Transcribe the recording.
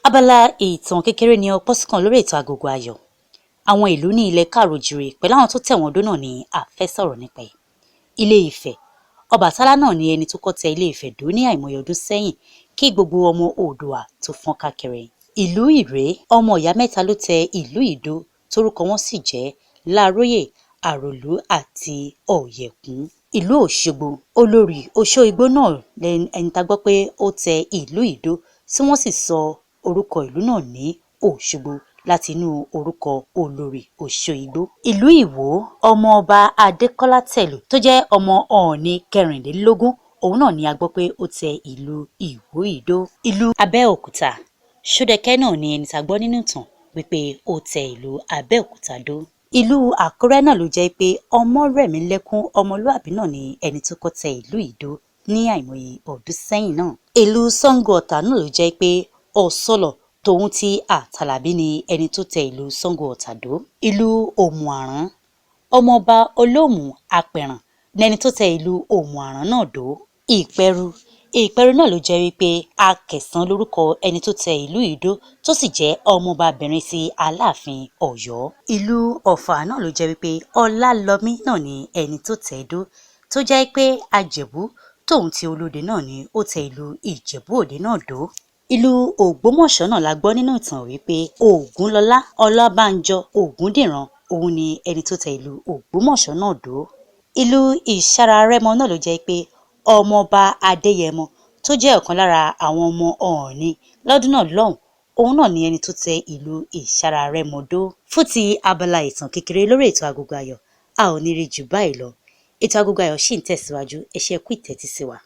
Abala ìtàn kékeré ni ọpọ́ sùn kàn lórí ètò Agogo Ayọ̀. Àwọn ìlú ní ilẹ̀ káàró-oòjíire pẹ̀lú àwọn tó tẹ̀wọ̀n dó náà ni a fẹ́ sọ̀rọ̀ nípa ẹ̀. Ilé Ifẹ̀. Ọbàtálá náà ni ẹni tó kọ́ tẹ Ilé Ifẹ̀ dó ní àìmọye ọdún sẹ́yìn kí gbogbo ọmọ Oòduà tó fọ́n káàkiri. Ìlú Ìré, ọmọ ìyá mẹ́ta ló tẹ ìlú Ìdó torúkọ wọn sì jẹ́ Láróyè, Àròlú àti Ọ̀yẹ̀kún. Ìlú Òṣogbo, Olórí Oṣó-Igbó náà lẹni tá a gbọ́ pé ó tẹ ìlú Ìdó tí wọ́n sì sọ orúkọ ìlú náà ní Òṣogbo láti inú orúkọ Olórí Oṣó-Igbó. Ìlú Ìwó, ọmọọba Adékọ́lá Tẹ̀lù tó jẹ́ ọmọ Ọọ̀ni kẹrìnlélógún, òun náà ni a gbọ́ pé ó tẹ ìlú Ìwó Ìdó. Ìlú Abẹ́òkúta, Ṣódẹkẹ́ náà ni ẹni tá a gbọ́ nínú ìtàn wípé ó tẹ ìlú Abẹ́òkúta dó. Ìlú Àkúrẹ́ náà ló jẹ́ pé Ọmọ́rẹ̀mílẹ́kún Ọmọlúàbí náà ni ẹni tó kọ́ tẹ ìlú Ìdó ní àìmọye ọdún sẹ́yìn náà. Ìlú Ṣàngó-Ọ̀tà náà ló jẹ́ pé Ọ̀sọ̀lọ̀ tòun ti Àtàlàbí ni ẹni tó tẹ ìlú Ṣàngó-Ọ̀tà dó. Ìlú Òmù-àrán, ọmọọba Olómù Apẹ̀ràn lẹni tó tẹ ìlú Òmù-àrán náà dó. Ìpẹ́rù, Ìpẹ́rù náà ló jẹ́ wípé Akẹ̀sán lórúkọ ẹni tó tẹ ìlú Ìdó tó sì jẹ́ ọmọọbabìnrin ti Aláàfin Ọ̀yọ́. Ìlú Ọ̀fà náà ló jẹ́ wípé Ọlálọmí náà ni ẹni tó tẹ̀ ẹ́ dó tó jẹ́ pé Àjẹ̀bú tóun ti Olóde náà ni ó tẹ ìlú Ìjẹ̀bú Òde náà dó. Ìlú Ògbómọ̀ṣọ́ náà la gbọ́ nínú ìtàn wípé Ògúnlọlá Ọlábánjọ Ògúndìran òun ni ẹni tó tẹ ìlú Ògbómọ̀ṣọ́ náà dó. Ìlú Ìsàrà Rẹ́mọ náà ló jẹ́ pé ọmọọba Adéyẹmọ tó jẹ́ ọ̀kan lára àwọn ọmọ Ọọ̀ni lọ́dún náà lọ́hùn, òun náà ni ẹni tó tẹ ìlú Ìsàrà Rẹ́mọ dó. Fún ti abala ìtàn kékeré lórí ètò Agogo Ayọ̀, a ò ní rí jù báyìí lọ. Ètò Agogo Ayọ̀ ṣì ń tẹ̀síwájú. Ẹ ṣé, ẹ kú ìtẹ́tí sí wa.